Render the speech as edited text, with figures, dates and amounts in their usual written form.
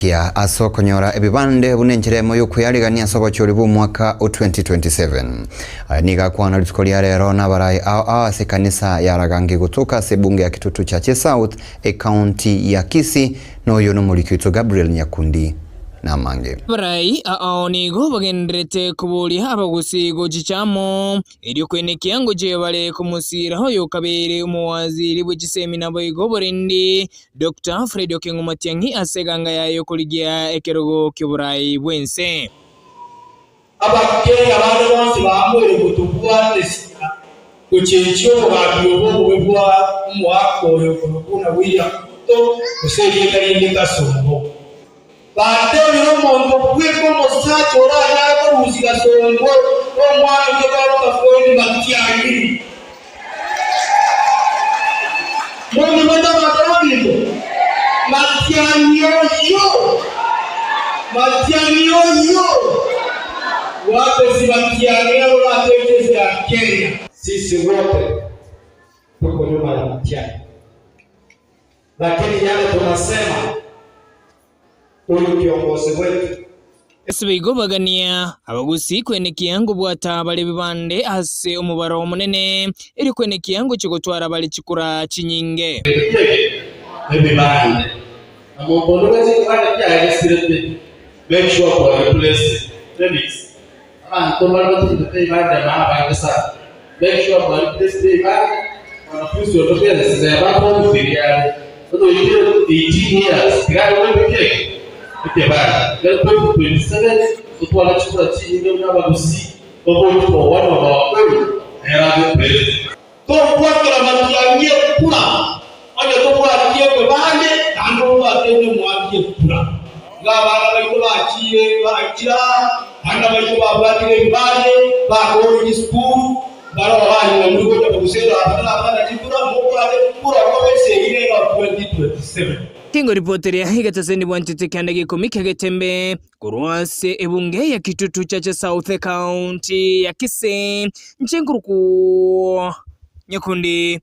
Kia ase okonyora ebibande buna enchera emo y'okweyarigania ase obochori bw'omwaka o 2027. Aya nigo akwana rituko ria rero nabarai ao ao ase ekanisa ya Ragangi gotoka ase ebunge ya Kitutu Chache South, ecounty ya Kisii, na oyo nomoriki oito Gabriel Nyakundi namange. Abarai ao nigo bagendererete koboria abagusii gochicha amo, Erio koenekia ngochie bare komosiira oyokabeire omowaziri bwe chisemi naboigo oborendi, Doctor Fred Okengo Matiang'i ase eganga yaye y'okorigia ekerogo ki'oborai bw'ense. Abakenya bande bonsi baamoire gotobwatesia gochenchia obogambi obo obobe bwa omoaka oyo korwa buna William Ruto gose erieta rinde Kasongo. Batebire omonto bweka omosacha oranyare korusia gasongo nomwana oito koroka Fred Matiang'i. Monyomete abanto baminto? Matiang'i oyio! Matiang'i oyio! Gwatesi Matiang'i nabo orateche ense ya Kenya. Sisi wote tuko nyuma ya Matiang'i. Lakini yale tunasema huyu kiongozi wetu. Ase igo bagania abagusii kwenekia ngobwata bare ebibande ase omobaro omonene, erio kwenekia ngochia gotwara bare chikura chinyinge. Ebibande na monto onde bwensi ekebande kiaye gesirete make sure kwa replace Felix abanto mbare batigete ebibande maa abange sana make sure kwa replace ebibande mwanafunzi onde bwensi neba form 3 are onye oikire 18 years tiga aegwe ki ekebande ekero 2027 totware chikura chinyinge buna abagusii to vote for one of our own nere abe president. Tobwatera matiang'i ekura, onye tobwati ekebande, naende obwate onye omwaki ekura. Iga abana baito bachiire baichire aa, abana baito babwatire ebibande, bakoorire chisukuru, baroo banyuomire gocha kogusera abana na abana chikura, mobwate kura okoba esegi nero 2027. Tingoripoteria egetaseni bwanchete kianda gia ikomi kia Getembe korwa ase ebunge ya Kitutu Chache South Ekaunti ya Kisii, inche nkorokwa Nyakundi.